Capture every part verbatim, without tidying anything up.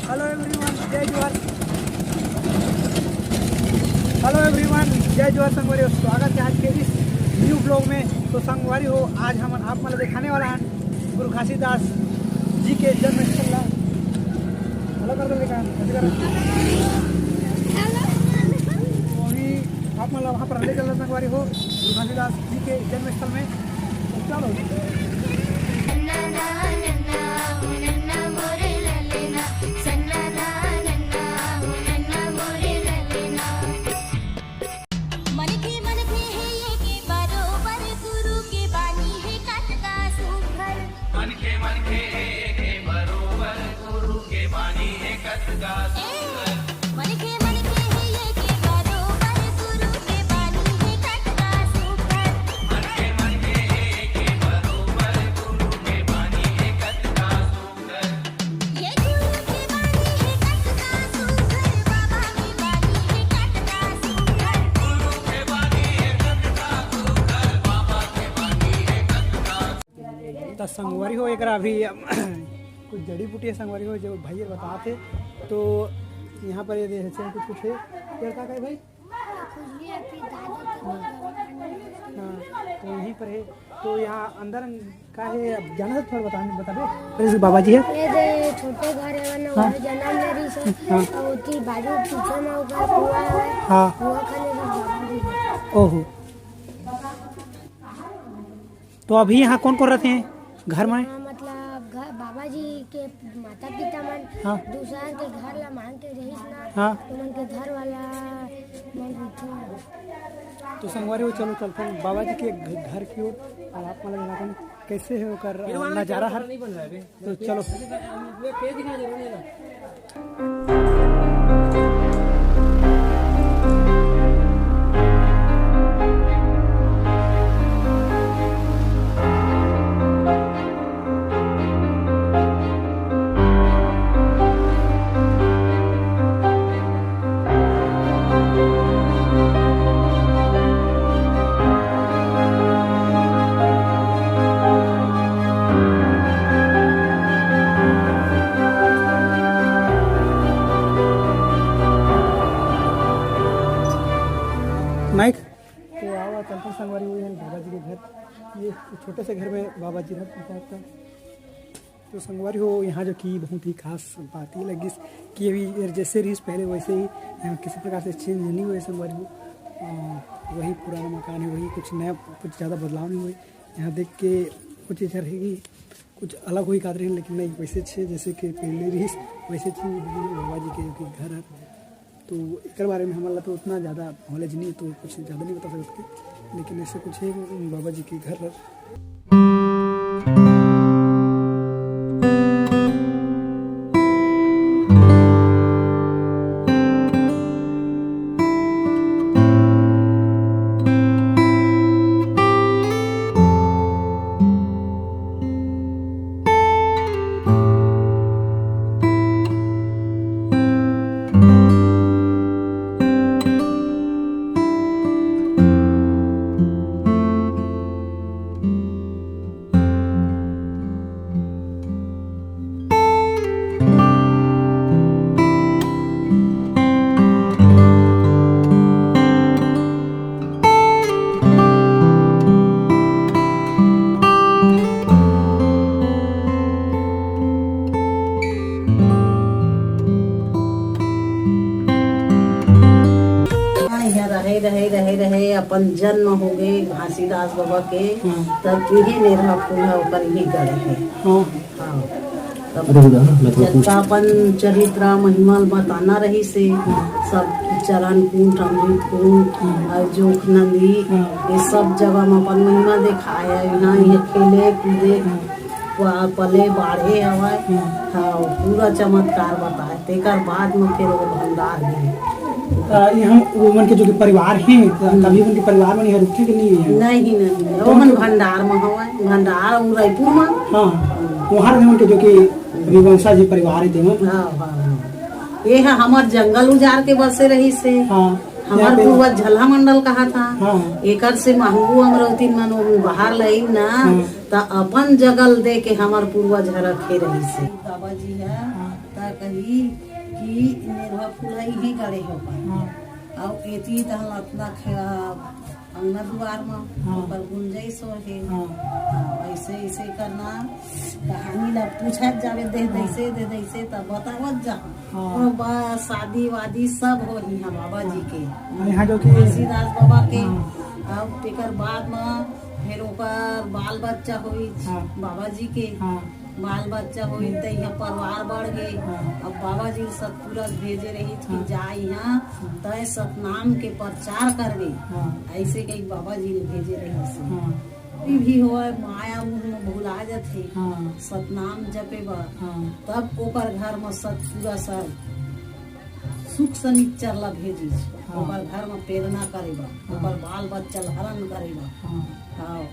Hello everyone, जय जोहार। Hello everyone, जय जोहार संगवारी हो, स्वागत है आज के इस न्यू ब्लॉग में। तो संगवारी हो, आज हमन आप मन ला दिखाने वाला हन गुरु घासीदास जी के जन्म स्थल ला। Hello कर दो बेटा, hello कर। तो अभी आप मन ला वहाँ पर ले चल रहा संगवारी हो, गुरु घासीदास जी के जन्म स्थल में। तो चलो। मनखे मनखे हे ये के बरोबर, गुरु के बानी हे कतका सुघर। मनखे मनखे हे ये के बरोबर, गुरु के बानी हे कतका सुघर। मनखे मनखे हे ये के बरोबर, गुरु के बानी हे कतका सुघर। मनखे मनखे हे ये के बरोबर, गुरु के बानी हे कतका सुघर। त संगवारी हो, एकरा अभी कुछ जड़ी बूटी है संगवारी हो, जो भैया बताते। तो यहाँ पर ये देख सकते हैं कुछ कुछ है। ये का है भाई? खुजली है, फिर दादा के बहुत ज्यादा ठंड है। हाँ, तो यहीं पर है। तो यहाँ अंदर का है, अब जाना है, थोड़ा बताने, बता दो। जैसे बाबा जी है। ये दे छोटे घर है ना, हाँ। वहाँ जन्म ले रही से। हाँ। और उठी बाजू पीछे में ओकर कुआं है। हाँ। कुआं खाने भी बाबा जी है। ओहो। तो अभी यहाँ कौन कौन रहते हैं घर में? हाँ, मतलब घर, बाबा जी के माता पिता मन हाँ। दूसरा के घर ला मांग के रहिस ना, हाँ। तो मन के घर वाला मन पीछे। तो संगवारी हो, चलो चलते हैं बाबा जी के घ-, घर की ओर। और आप मतलब इलाका में कैसे है ओकर नजारा हर। तो चलो। माइक, तो आवा चलते संगवारी, वही है बाबा जी के घर। ये छोटे से घर में बाबा जी रहते हैं। तो संगवारी हो, यहाँ जो कि बहुत ही खास बात ये लगिस कि अभी ये जैसे रहिस पहले, वैसे ही यहाँ किसी प्रकार से चेंज नहीं हुए संगवारी हो। अ, वही पुराना मकान है, वही कुछ नया, कुछ ज़्यादा बदलाव नहीं हुए। यहाँ देख के कुछ चीज़ रहेगी, कुछ अलग हुई कात रही, लेकिन नहीं, वैसे छे जैसे कि पहले रहिस, वैसे चीज बाबा जी के जो कि घर है। तो एकर बारे में हमन ला तो उतना ज़्यादा नॉलेज नहीं है, तो कुछ ज़्यादा नहीं बता सकते, लेकिन ऐसे कुछ है बाबा जी के घर पर। हाँ, यहाँ रहे, रहे, रहे, रहे, अपन जन्म हो गए घासीदास बाबा के, हाँ। तब इहे नेरहा फूल है, ओकर इहे गढ़ है। हाँ। हाँ। तब अरे, उधर ना, मैं थोड़ा पूछ जतका अपन चरित्र महिमा बताना रहिसे, सब चरण कुंड, अमृत कुंड, हाँ। और जोंक नदी, हाँ। ये सब जगह में अपन महिमा दिखाए है। यहाँ ये खेले कूदे, हाँ। प-, पले बाढ़े हवय। हाँ। हाँ, पूरा चमत्कार बताए, तेकर बाद में फिर वो भंडार भी। आ, यहाँ वो मन के जो कि परिवार हैं, त-, हम्म। तभी उनके परिवार में यहाँ रुकते कि नहीं है? नहीं, नहीं, नहीं, तो वो मन उनके भंडार में हवय, भंडार और रायपुर में। हाँ, वहाँ रहने उनके जो कि अभी वंशज परिवार है, तेमन। हाँ, हाँ, हाँ। ये है हमर जंगल उजार के बसे रहिसे। हाँ, हमर यहाँ पे पूर्वज झल्ला मंडल कहा था। हाँ। एकर से महंगू अमरौती मन वो बाहर लइन ना, हाँ। त अपन जगल दे के हमर पूर्वज ह रखे रहिसे। बाबा जी है। हाँ। कही कि नेरवा फूल ह इही गड़े हे ओकर। हाँ। अउ एती तहन अतना खे-, अंगना दुआर म हाँ। ओकर गुंजइस होहे। हाँ। हाँ, अइसे, अइसे करना कहानी ला पूछत जाबे, दे हाँ। दइसे, दे दइसे, तब बतावत जा। हाँ। अउ बस शादी वादी सब होही इहाँ बाबा जी के। हाँ, इहाँ जो कि घासीदास बाबा के। हाँ। अउ तेकर बाद म फेर ओकर बाल बच्चा होइस हाँ। बाबा जी के। हाँ। बाल बच्चा होइस, त इहाँ परिवार बढ़ गे। हाँ। अब बाबा जी सतपुरा भेजे रहिस कि हाँ। जा इहाँ हाँ। तय सतनाम के प्रचार करबे। हाँ। अइसे कहि बाबा जी ल भेजे रहिस। हाँ। कोई भी होवय, माया मुँह म भुला जथे। हाँ। सतनाम जपे बर। हाँ। तब ओकर घर म सतपुरा सब सुख सनिच्चर ला भेजिस। हाँ। ओकर घर म प्रेरणा करे बर, हाँ। ओकर बाल बच्चा ल हरण करे बर। हाँ। हाँ।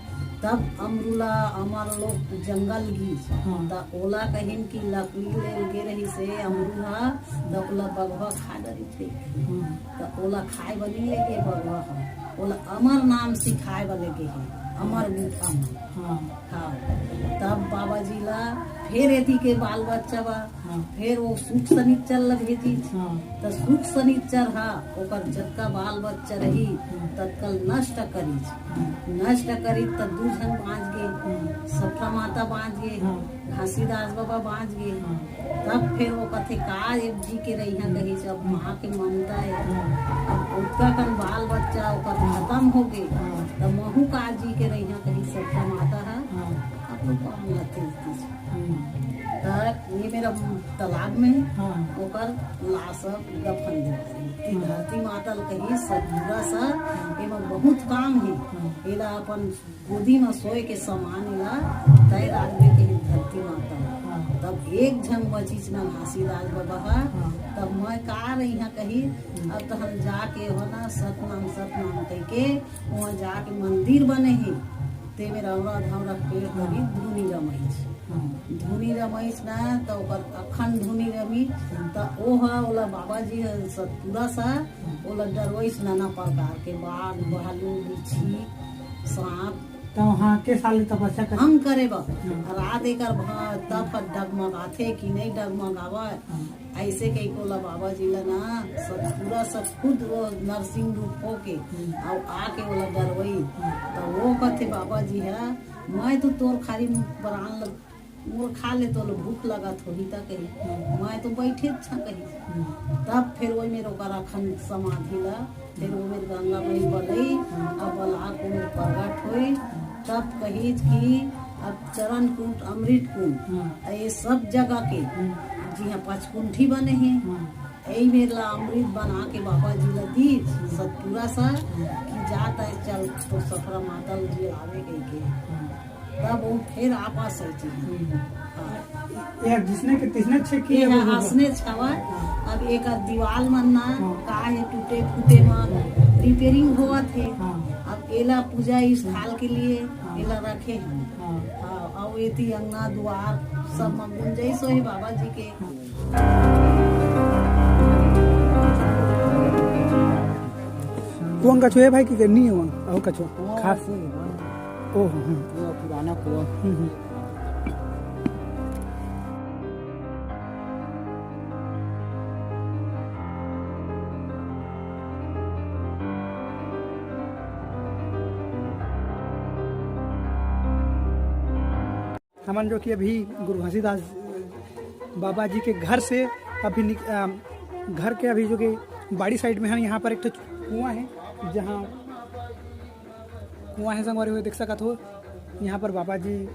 तब अमरू ला अमर लोग जंगल गीस। हाँ। त ओला कहिन कि लकड़ी ले गे रहिस हे अमरू ह, त ओला बघवा खा डरिस हे। हाँ। त ओला खाए बर नइ लेगे बघवा ह, ओला अमर नाम सिखाए बर लेगे हे, अमर गुफा म। हाँ। हाँ। तब बाबा जी ला फेर एती के बाल बच्चा बा, हाँ। फेर वो सुख सनिच्चर ला भेजिस। हाँ। त सुख सनिच्चर ह ओकर जतका बाल बच्चा रहिस, हाँ। ततका ल नष्ट करिस। हाँ। नष्ट करिस त दू झन बाँच गे, हाँ। सफरा माता बाँच गे, हाँ। घासीदास बाबा बाँच गे। हाँ। तब फेर वो कथे, "का ए जी के रहिहा," कहिस, "अब माँ के ममता हे।" हाँ। अब ओतका कन बाल बच्चा ओकर हाँ। खतम हो गे, हाँ। त महूँ का जी के रहिहा कहिस सफरा माता ह। हाँ। अब वो पाँव ला तीस तीस। हम्म। त ये मेरा तालाब में हाँ। ओकर लाश अब दफन दे रही। हाँ। धरती माता ल कहिस सतपुरा सा, हाँ। एमा बहुत काम हे। हाँ। एला अपन गोदी म सोए के समान एला तय राखबे कहिस धरती माता ल। हाँ। तब एक झन बचिस ना घासीदास बाबा ह। हाँ। तब मैं का रहिहा कहिस, अब तहन जाके हो ना सतनाम, सतनाम कहिके वहाँ जाके मंदिर बने हे, तेमे रौरा धौरा पेड़ करी धुनी रमइस। हाँ। धुनी रमइस ना, त ओकर अखंड धुनी रमिस, त ओह ओला बाबा जी ह सतपुरा सा, ओला डरवइस नाना प्रकार के बाघ, भालू, बिच्छी, सांप। त वहाँ के साल तपस्या कर हम करे बर। हाँ। रात एकर भ-, तप ह डगमगाथे कि नइ डगमगावय। हाँ। अइसे कहिके ओला बाबा जी ला ना सतपुरा सा खुद वो नरसिंह रूप होके हम्म। अउ आके ओला डरवइस। हम्म। त वो कथे बाबा जी ह, "मैं तो तोर खाली प्राण ल-, मोर खा ले, तोला भूख लगत होही त," कहिस। हम्म। "मैं तो बइठे अच्छा," कहिस। हम्म। तब फेर ओई मेर ओकर अखंड समाधि ला फेर ओमेर गंगा मई बलई, अब बलहा कुंड प्रगट होई, तब कहिस कि अब चरण कुंड, अमृत कुंड, हाँ। ये सब जगह के, हम्म। जिहाँ पचकुंठी बने हे, हाँ। यही मेर ला अमृत बना के बाबा जी ला दीस, सतपुरा सा, हाँ। कि जात है चल तो सफरा माता जी आवे कहिके। हाँ। तब वो फेर आपस होइस। हम्म। हाँ। ये जिसने के तिसने छे किए ये वो होगा। हंसने छावा। हाँ। अब एक दीवाल मन ना हाँ। का हे टूटे फूटे म रिपेयरिंग होवत हे। हाँ। अब एला पूजा स्थान के लिए हाँ। एला रखे हैं। हाँ। हाँ, अउ एती अंगना दुआर सब म गुंजाइश होही बाबा जी के। कुआं कछुआ हे भाई कि नहीं हे? अउ कछुआ कुआं खास। वैसे ही है। ओह, हम्म। वो पुराना कुआं। हम्म, हम्म। हमन जो कि अभी गुरु घासीदास बाबा जी के घर से अभी निक-, अ, घर के अभी जो कि बाड़ी साइड में हम, यहाँ पर एक ठो कुआं हे, जहाँ कुआं हे संगवारी हो, देख सकत हो, यहाँ पर बाबा जी,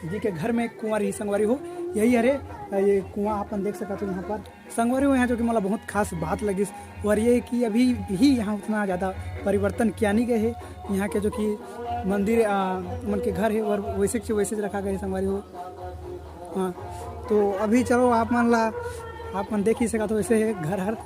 जी के घर में कुआं रही संगवारी हो, यही हरे, अ, ये कुआं आपन देख सकत हो यहाँ पर। संगवारी हो, यहाँ जो कि मोला बहुत खास बात लगिस, और ये कि अभी भी यहाँ उतना ज़्यादा परिवर्तन किया नहीं गए है। यहाँ के जो कि मंदिर, आ, मन के घर है, और वैसे के वैसे रखा गए है संगवारी हो। हाँ, तो अभी चलो आप मन ला, आप मन देख ही सकत हो, वैसे है घर हर।